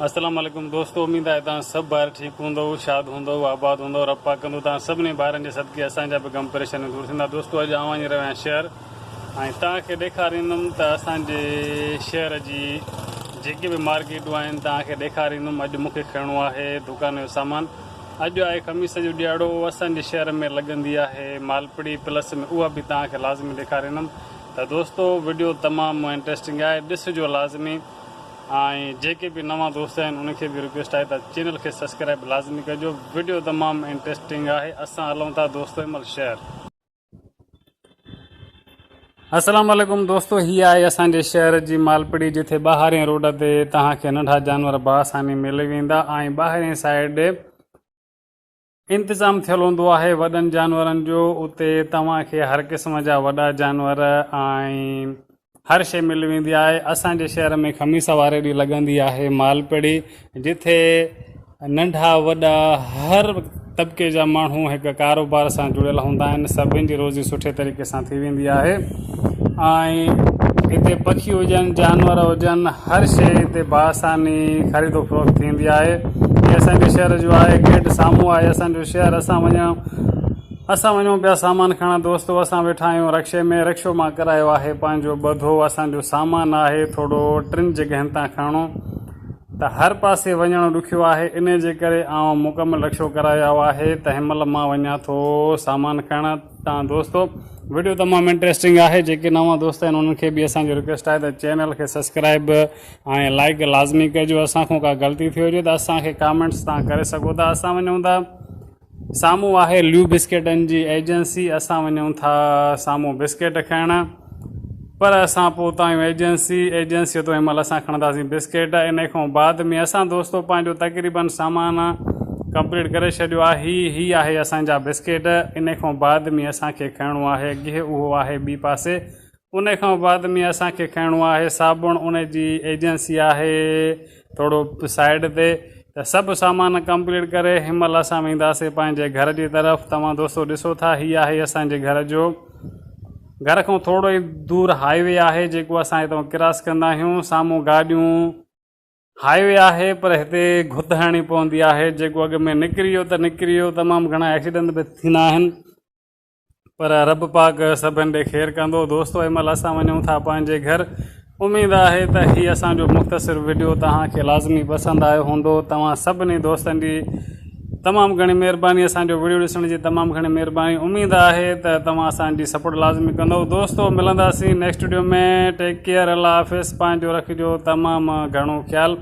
السلام عليڪم دوستو اميد آهي توهان سڀ ڀائر ٺيڪ هوندؤ شاد هوندؤ آباد هوندؤ رب پاڪ ڪندو توهان سڀني ڀائرن جي صدقي اسان جا به غم پريشانيون دور ٿيندا دوستو اڄ آئون وڃي رهيو آهيان شهر ۽ توهان کي ڏيکاريندم ته اسان جي شهر جي جيڪي به مارڪيٽون آهن توهان کي ڏيکاريندم اڄ مون کي کڻڻو آهي دڪان جو سامان اڄ آهي خميس جو ڏيهاڙو اسان جي شهر ۾ لڳندي آهي مالپڙي پلس ۾ اها به توهان کي لازمي ڏيکاريندم ته دوستو وڊيو تمام انٽريسٽنگ آهي ڏسجو لازمي ۽ جيڪي به نوان دوست آهن انهن کي به رڪويسٽ آهي ته چينل کي سسڪرائب لازمي ڪجو وڊيو تمام انٽريسٽنگ آهي اسان هلون ٿا دوستو هن مهل شهر. السلام عليڪم دوستو هي آهي اسان جي شهر جي مالپڙي جتي ٻاهرين روڊ تي توهان کي ننڍا جانور باآساني ملي ويندا ۽ ٻاهرين سائيڊ انتظام ٿيل هوندو آهي وڏن جانورن جو اتي توهان کي هر قسم جا وڏا جانور ۽ هر شيء ملي ويندي آهي اسان جي شهر ۾ خميس واري ڏينهن لڳندي آهي مالپڙي جتي ننڍا وڏا هر طبقي جا ماڻهو هڪ ڪاروبار سان جڙيل هوندا آهن سڀن جي روزي سٺي طريقي سان ٿي ويندي آهي ۽ هتي پکي هجن جانور هجن هر شيء هتي باآساني خريد و فروخت ٿيندي آهي هي اسان جي شهر جو آهي گيٽ سامهون آهي اسان جو شهر اسان وڃڻ اسان وڃون پيا سامان کڻڻ دوستو اسان ويٺا آهيون رڪشي ۾ رڪشو مان ڪرايو آهي پنهنجو ٻڌو اسان جو سامان آهي ٿورو ٽن جڳهين تان کڻڻو ته هر پاسي وڃڻ ڏکيو آهي انهي جي ڪري آئون مڪمل رڪشو ڪرايو آهي ته هن مهل مان وڃان ٿو سامان کڻڻ تان دوستو وڊيو تمام انٽريسٽنگ آهي جيڪي نوان دوست آهن انهن کي به اسان جي رڪويسٽ آهي ته چينل کي سبسڪرائب ۽ لائڪ لازمي ڪجو اسان کان ڪا غلطي ٿي هجي ته اسان کي ڪامينٽس تان ڪري سگهو ٿا اسان وڃون ٿا سامهون آهي ليو بسڪيٽن جي ايجنسي اسان وڃون ٿا سامهون بسڪيٽ کائڻ پر اسان پهتا آهيون ايجنسي ايجنسي تو هن مهل اسان کڻنداسين بسڪيٽ ان کان بعد ۾ اسان دوستو پنهنجو تقريبن سامان ڪمپليٽ ڪري ڇڏيو آهي هي هي آهي اسان جا بسڪيٽ ان کان بعد ۾ اسان کي کڻڻو آهي گيهه اهو آهي ٻي پاسي ان کان بعد ۾ اسان کي کڻڻو آهي صابڻ ان جي ايجنسي آهي ٿورو سائيڊ تي ته سڀ سامان ڪمپليٽ ڪري هن مهل اسان وينداسين پنهنجي گهر جي طرف توهان دوستو ڏسو ٿا هي آهي اسان جي گهر جو گهر کان ٿورو ئي دور هاء وي آهي جيڪو اسان هتان ڪراس ڪندا آهيون سامهون گاڏيون هاء وي آهي پر هتي گهت هڻڻي پوندي آهي جيڪو اڳ ۾ نڪري ويو ته نڪري ويو تمام گهڻا ايڪسيڊنٽ به ٿيندا آهن پر رب پاڪ سڀن ڏي خير ڪندو. دوستو هن مهل اسان وڃون ٿا پنهنجي گهر. اميد آهي ته هي اسان جو مختصر وڊيو توهان کي لازمي پسند آيو هوندو. توهان سڀني دوستن جي تمام گهڻي مهرباني اسان جو وڊيو ڏسڻ جي تمام گهڻي مهرباني اميد آهي ته توهان اسان جي سپورٽ لازمي ڪندو. دوستو ملنداسين نيڪسٽ وڊيو ۾ ٽيڪ ڪيئر الله حافظ پنهنجو رکجو تمام گهڻو خيال.